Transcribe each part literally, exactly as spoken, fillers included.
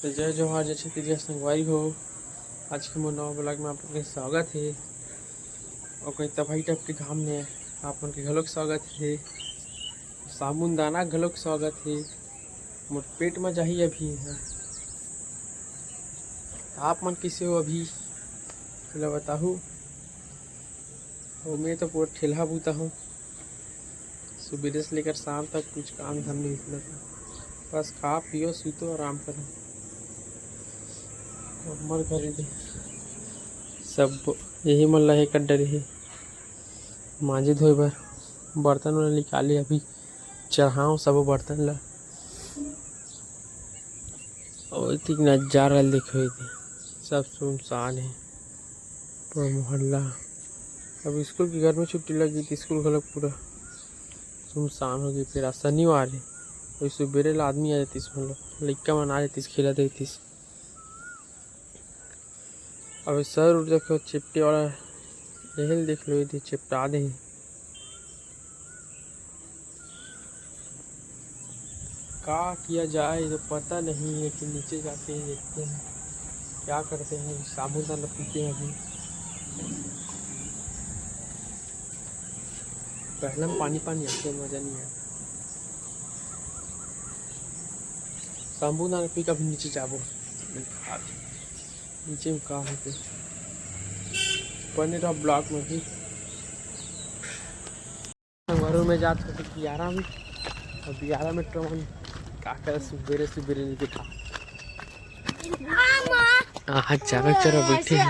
तो जय जोहार, जय छत्तीसगढ़ संगवारी हो। आज के मोर नवा vlog में आप लोग के स्वागत हे। और कहीं तबाही type के घाम में आप मन के घलोक स्वागत हे। साबुन दाना घलोक स्वागत हे। मोर पेट में जाही अभी ह। आप मन कइसे हो अभी, एला बताहू। और मैं तो पूरा ठेलहा बूता हूँ। सुबेरे से लेकर शाम तक कुछ काम धाम नहीं निकलता। बस खा पियो, सूतो, आराम करो। हमर घर दे सब यही मन ला हे कर डरे हे। मांजे धोए बर बर्तन वाला निकाले, अभी चढ़ाऊँ सब बर्तन ला। और इतनी नजारा देखो, ये सब सुनसान है पूरा मोहल्ला। अब स्कूल की गर्मी छुट्टी लगी तो स्कूल घलोक पूरा सुनसान हो गई। फिर आज शनिवार है, वही सुबेरे ला आदमी आ जातीस, मतलब लइका मन आ जातीस, खेलत रहतीस। अब सर उठ देखो चिपटे वाला, यही देख लो, ये चिपटा दे। का किया जाए, ये तो पता नहीं है कि नीचे जाके ही देखते हैं क्या करते हैं। साबुन दाना पीते हैं अभी। पहला में पानी पानी आते, मजा नहीं आया। साबुन दाना पी के अभी नीचे जाबो। नीचे में का होते बने रहा ब्लॉक में भी। घरों में जात होते बियारा में, और बियारा में तो मन का करे, सुबेरे सुबेरे नहीं दिखा। आहा, चारो चारो बैठे हैं।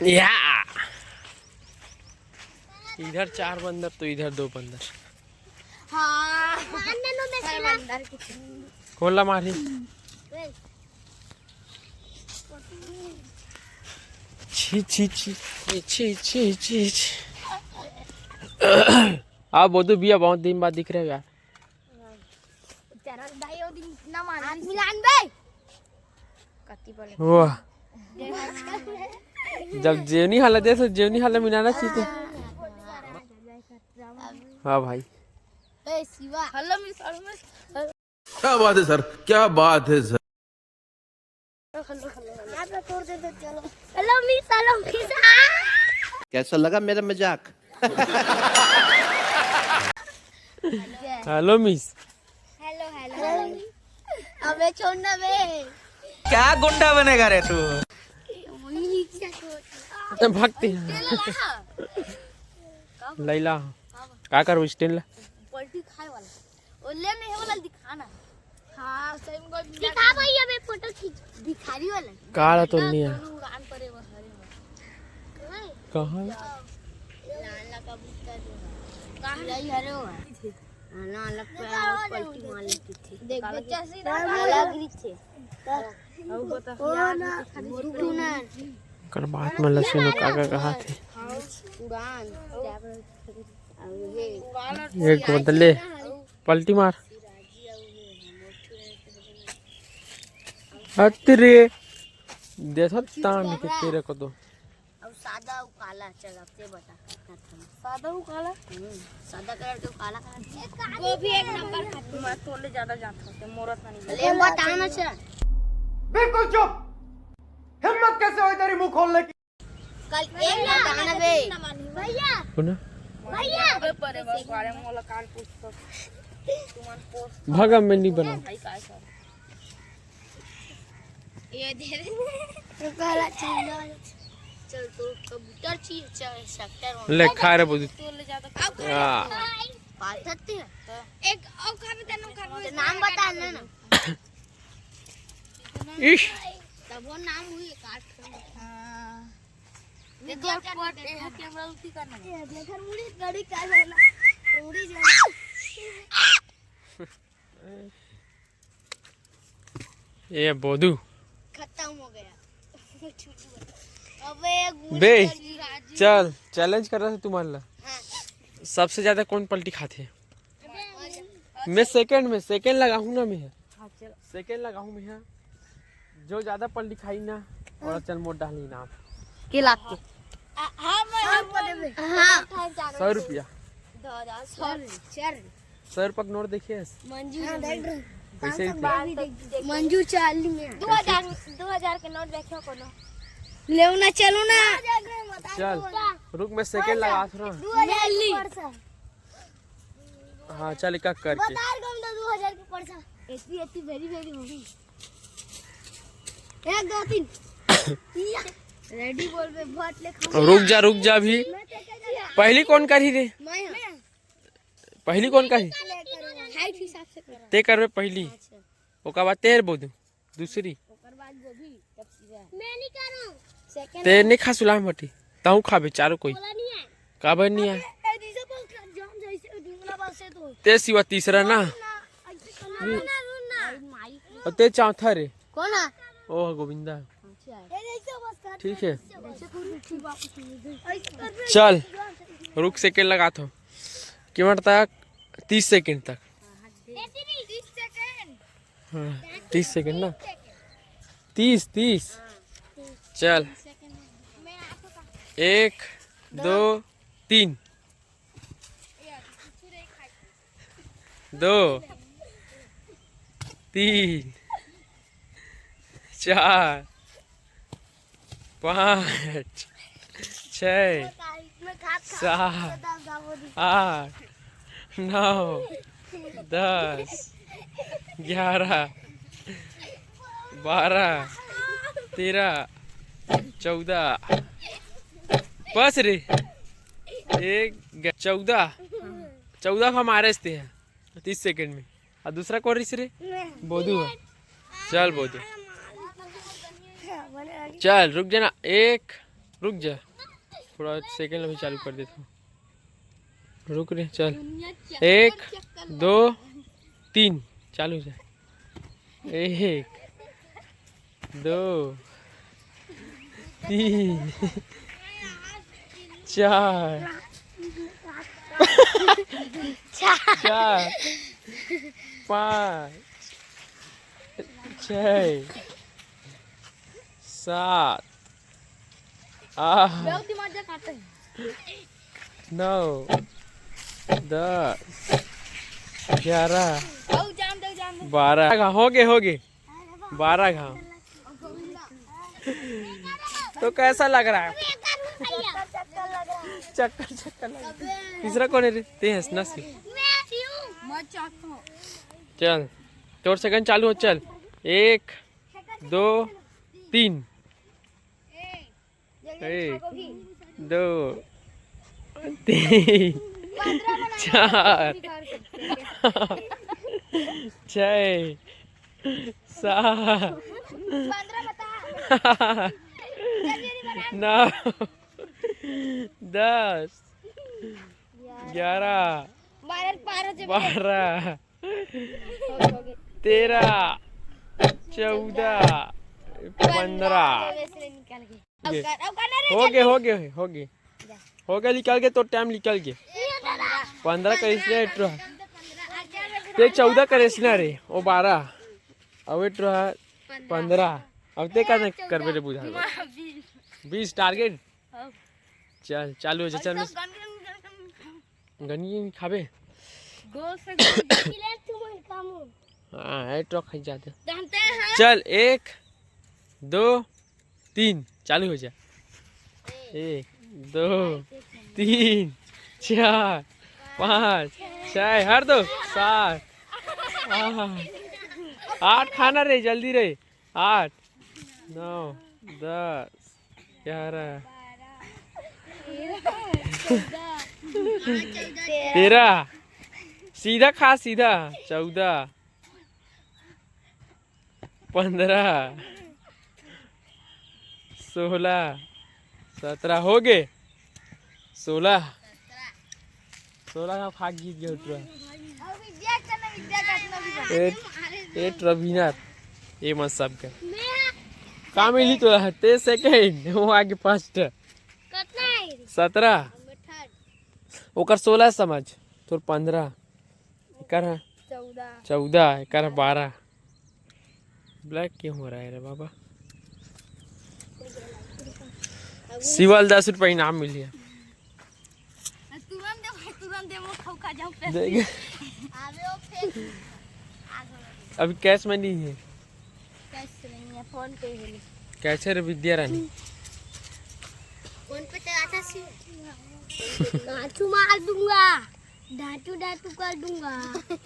या इधर चार बंदर तो इधर दो बंदर। हाँ। कोला मारी। छी, छी, छी, छी, छी, छी, छी। आ, बोधू भैया बहुत दिन बाद दिख रहे हो यार। चरल भाई, वो दिन इतना मार हाथ मिलान बे। कति बोले? वाह। जब जेवनी हाला दे, तो जेवनी हाला मिलाना चाहिए। हाँ भाई। ए Shiva. Hello miss, hello miss. क्या बात है सर, क्या बात है sir. Hello miss, hello miss. कैसा लगा मेरा मजाक? Hello miss. Hello, hello. अबे छोड़ ना बे। क्या गुंडा बनेगा रे तू? वही नीचे छोड़। ए, भक्ति। लैला, का करू स्टेन ला? पलटी खाए वाला। ओ ले, मैं वाला दिखाना। हाँ, सही में कोई दिखा भैया, मैं फोटो खींच। भिखारी वाला। काला तो नहीं है। दोनों उड़ान परे वो हरे में। कहाँ? लाल कबूतर जो है। कहाँ? यही हरे हुआ है। हाँ, लाल पे पलटी मार लेती थी। देख, बच्चा सीधा अलग ही थे। अब बता। ओ ना, दुखना। कर बात में लसुन काका कहा थे। उड़ान। अब ये एक बदले। पलटी मार। अतरे। देखो तान के तेरे को तो। अब सादा अउ काला चल, अब ते बता। सादा अउ काला? हम्म, सादा कलर के काला कलर के। वो भी एक नंबर का। मैं तोले ज्यादा जानत होते, मोरत नहीं। ले बता ना चल। बिल्कुल चुप। हिम्मत कैसे हुई तेरी मुंह खोलने की? कल एक बताना बे। भैया। सुना? भैया। अबे परे बाबा, अरे मोला कान पूछ तो। तुमन पोस्ट भागा, मैं नहीं बना। भाई काय कर? ये दे दे। तो कहला चंदा। चल तो कबूतर चीज चाहे सेक्टर ले खा रे बुद्धि। तो ले ज्यादा हाँ। पाल सकते हैं। एक और खा भी तनु खा। नाम बता ना। इश। तब वो नाम हुई काट। हाँ। देखो, कैमरा उठी करना है। ये देखो, मुड़ी कड़ी का जाना। मुड़ी जाना। ये बोधू। खत्म हो गया। अबे, एक मुड़ी बे, कर दी राजू। चल, चैलेंज कर रहा था तुम्हारे ला। हाँ। सबसे ज्यादा कौन पलटी खाते हैं? मैं सेकंड में, सेकंड लगाहूँ ना मैं। हाँ, चल। सेकंड लगाहूँ मैं, हाँ। जो ज्यादा पलटी खाई ना, और चल मोट डाली ना। के लाग के? हाँ, मैं हाँ। सौ रुपया। दो हजार, सौ। चल। सौ रुपया के नोट देखे हस? मंजू हाँ, देख रहे हैं। कैसे पाँच सौ दिखते? बारह भी देख, देख। मंजू चाली में। दो हजार, दो हजार के नोट देखो कोनो। लेवना चलो ना। चल, रुक, मैं सेकंड लगा रहा। दो हजार ले ली। हाँ, चल, एक एक करके। बता रहा हूँ, दो हजार के पर्सा। एती, एती, very, very, very। एक, दो, तीन। रेडी बोल बे, बहुत ले खा। रुक जा, रुक जा अभी। पहली कौन करी रे? मैं। पहली कौन करी? हाइट हिसाब से करो। ते करबे पहली। अच्छा। ओकर बाद तेर बोदू। दूसरी। ओकर बाद गोभी, तब सीधा। मैं नहीं करूँ। सेकंड। ते नहीं खा सुलाह मटी। ताऊ खाबे चारों कोई। बोला नहीं है। काबर नहीं है? ए, ए, दीदी, बहुत जाम जैसे डूबना बस से तो। ते सिवा तीसरा ना। ना, ऐसे करना। ना, ना, ना। और ते चौथा रे। कौन है? ओ गोविंदा। अच्छा है। ए, ऐसे बस कर। ठीक है। ऐसे कोई ठीक बात नहीं है। ऐसे कर। चल, रुक, सेकंड लगा थो। किमट तक तीस सेकंड तक। ए, तीस सेकंड। हाँ, तीस सेकंड ना। तीस, तीस। चल। एक, दो, तीन। दो, तीन, चार, पाँच, छः, सात, आठ, नौ, दस, ग्यारह, बारह, तेरह, चौदह। बस रे, एक, चौदह। चौदह का मारे थे तीस सेकंड में। और दूसरा कौन रिस रे? मैं। बोधू है। चल बोधू। चल रुक जा ना, एक, रुक जा, थोड़ा सेकंड अभी चालू कर देता हूँ। रुक रे, चल। एक, दो, तीन, चालू जा। एक, दो, तीन, चार, चार, पाँच, छः, सात, आठ, नौ, दस, ग्यारह, बारह। हो गए, हो गए। बारह घाव। तो कैसा लग रहा है? चक्कर चक्कर लग रहा है। तीसरा कौन है रे? ते हंसना सी। चल, तोर सेकंड चालू हो। चल, एक, दो, तीन। एक, दो, तीन, चार, छः, सात, नौ, दस, ग्यारह, बारह, तेरह, चौदह, पंद्रह। हो गए, हो गए, हो गए, निकल गए। पंद्रह करिस रे, एट्रो। ते चौदह करिस ना रे, ओ बारह। अब एट्रो पंद्रह। अब ते का करबे रे बुझा? बीस टारगेट। चल, चालू हो जा, चल। गनी नहीं खाबे? गोल से गोल। हाँ, एट्रो खाई जाते। चल, एक, दो, तीन, चालू हो जा। एक, दो, तीन, चार, पाँच, छः, हर दो, सात, आठ, आठ खाना रे, जल्दी रे। आठ, नौ, दस, ग्यारह, तेरह, सीधा खा, सीधा, चौदह, पंद्रह, सोलह, सत्रह हो गए। सोलह, सोलह का भाग जीत गए उतरा। ए, ए ट्रविनर, ये मत सब कर। का मिली तो हते सेकंड, वो आगे फर्स्ट। सत्रह। ओकर सोलह समझ, तोर पंद्रह। एकर है चौदह। चौदह, एकर है बारह। ब्लैक क्यों हो रहा है रे बाबा? सिवल दस रुपये इनाम मिली है। तुरंत दे भाई, तुरंत दे, मुंह खौखा जाऊं पे। देख। अभी कैश में नहीं है। कैश नहीं है, फोन पे है। कैसे रे विद्या रानी? फोन पे चलाता सी। काचू मार दूंगा, डाटू डाटू कर दूंगा।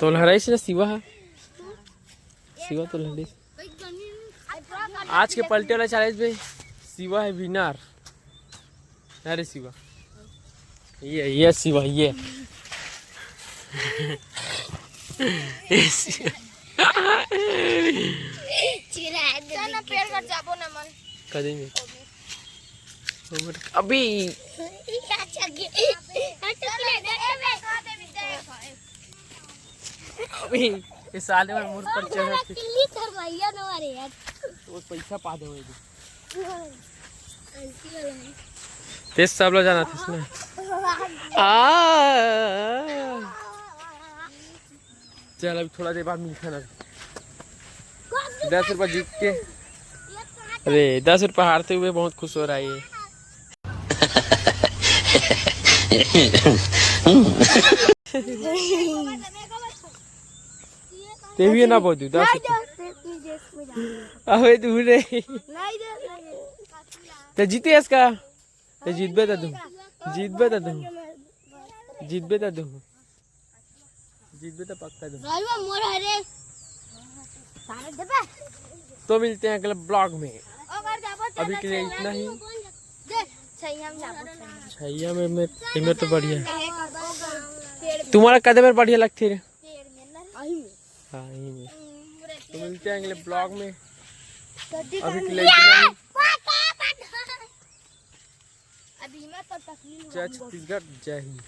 तो लहराइस ना शिवा है। शिवा तो लहराइस। आज के पलटे वाला चैलेंज में शिवा है विनर। अरे शिवा, ये ये शिवा ये। ये शिवा। चल ना, पेड़ घर जाबो ना मन। करेंगे अभी। अभी ये साले में मुड़ पर चढ़ा के किल्ली करवाइया ना रे यार। वो पैसा पा दे। तेज सब लो जाना था इसमें। आ चल, अभी थोड़ा देर बाद मिलते हैं ना। दस रुपये जीत के, अरे, दस रुपये हारते हुए बहुत खुश हो रहा है ये। ते भी ना बोलू, दस रुपये। अबे दूर रे। ते जीते इसका। ते जीतबे त तू। जीतबे त तू। जीतबे त तू। जीतबे त पक्का तू। भाईवा मोर हरे। सारे देबे। तो मिलते हैं अगले ब्लॉग में। अभी के लिए इतना ही। छैया में, में, में तो बढ़िया। तुम्हारा कदम में बढ़िया लगते रे। हाँ, यही में। तो मिलते हैं अगले ब्लॉग में। अभी के लिए इतना ही। अभी मैं तो तकलीफ जय छत्तीसगढ़, जय हिंद।